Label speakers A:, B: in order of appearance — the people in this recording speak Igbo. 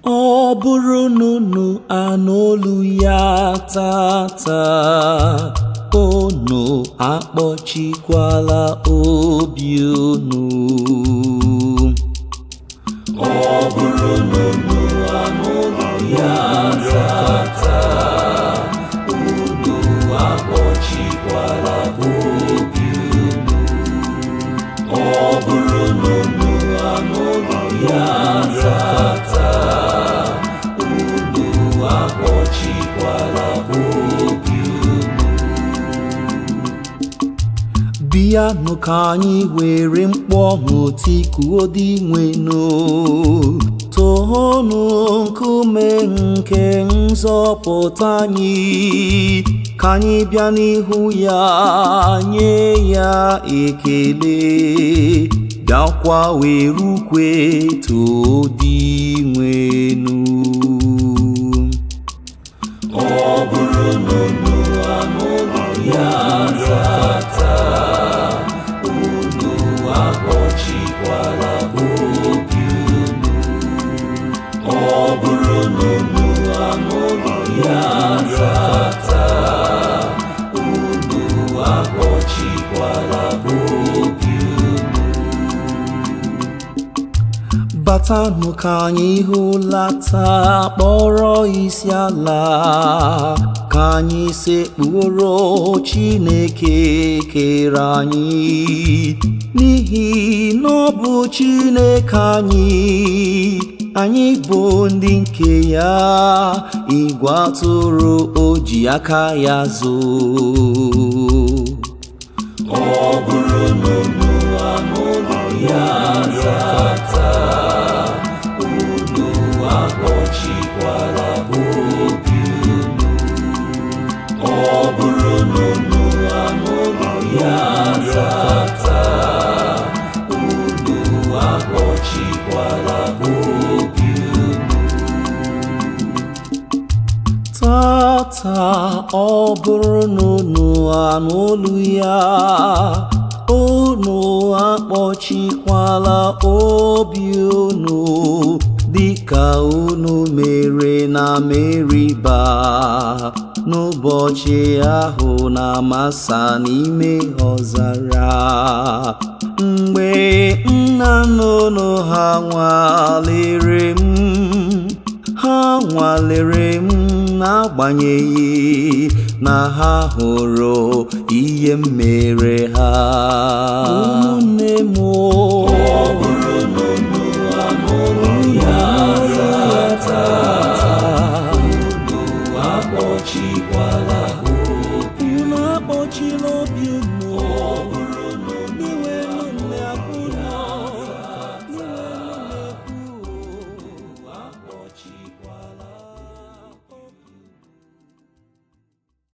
A: Ọ bụrụ na unu anụ olu ya tata, unu akpọchikwala obi unu. Ọ bụrụ na unu anụ olu ya tata, unu akpọchikwala obi unu. Ọ bụrụ na unu anụ olu ya tata, unu akpọchikwala obi unu. Bịanụ ka anyị were mkpu ọṅụ tikuo Dinwenụ, toonu nkume nke nzọpụta anyị, ka anyị bịa n'ihu ya nye ya ekele, bịakwa were ukwe too Dinwenụ. Ọ bụrụ na unu anụ olu ya tata, unu akpọchikwala obi unu. Ọ bụrụ na unu anụ olu ya tata, unu akpọchikwala obi unu. Batanụ ka anyị hụlata kpọrọ isi ala, ka anyị sekpuoro Chineke kere anyị, n'ihi na ọ bụ Chineke anyị, anyị bụ ndị nke ya, igwe atụrụ o ji aka ya zụọ. Ọ bụrụ na unu anụ olu ya tata, unu akpọchikwala obi unu. Ọ bụrụ na unu anụ olu ya tata, unu akpọchikwala obi unu. Tata, ọ bụrụ na unu anụ olu ya, unu akpọchikwala obi unu dịka unu mere na Meriba n'ụbọchị ahụ na Masa n'ime ọzara, mgbe nna unu ha nwalere m, ha nwalere m n'agbanyeghị na ha hụrụ ihe m mere ha. Ụmụnne m, ọ bụrụ